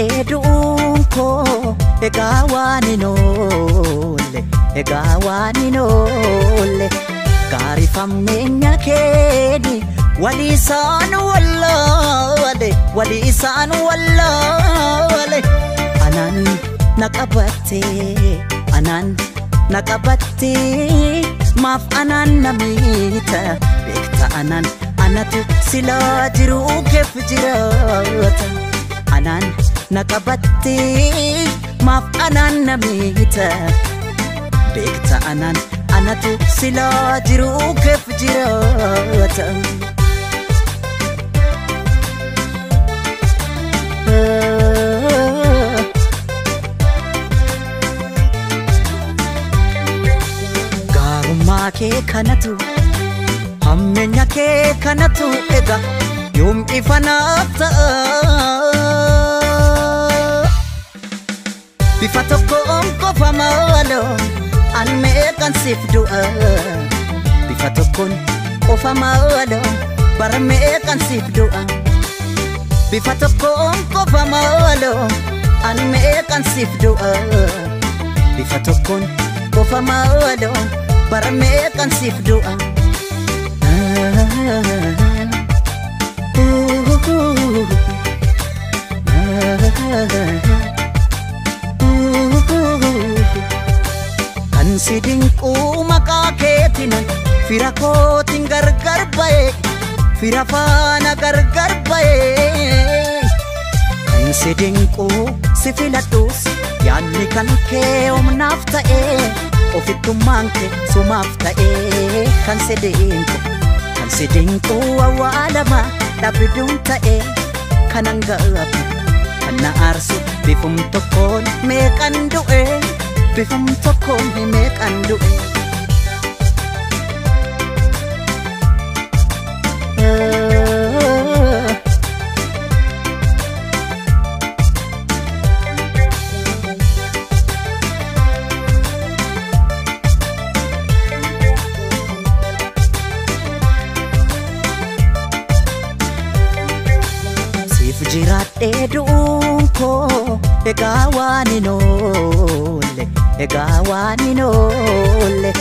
jiraadhee du'uun koo egaa waan hin oolle, egaa waan hin oolle. Gaarifamneenya keeni walii isaan wallaale, walii isaan wallaale. Anaan na qabattee, anaan na qabattee, maaf anaan na miita? Beekta anaan anatu silaa jiruu keef jiraata. Anaan na qabattee, maaf anaan na miita? Beekta anaan anatu silaa jiruu keef jiraata. Gaarummaa kee kanatu, hammeenya kee kanatu, egaa yoom ifa naaf ta'a? Bifa tokkoon qofa maaloo an meeqan siif du'a? Bifa tokkoon qofa maaloo bara meeqan siif du'a? Bifa tokkoon qofa maaloo an meeqan siif du'a? Bifa tokkoon qofa maaloo bara meeqan siif du'a? Kan si dinquu maqaa keetinan fira kootiin gargar ba'e, fira faana gargar ba'e. Kan si dinquu si filadhus yaadni kan kee humnaaf ta'e, ofittummaan kee sumaaf ta'e. Kan si dinqu, kan si dinquu awwaalama dhabduun ta'e, kanan gaabu kan na aarsu bifum tokkoon meeqan du'e, bifum tokkoon meeqan du'e. Siif jiraadhee du'uun koo egaa waan hin oolle, egaa waan hin oolle.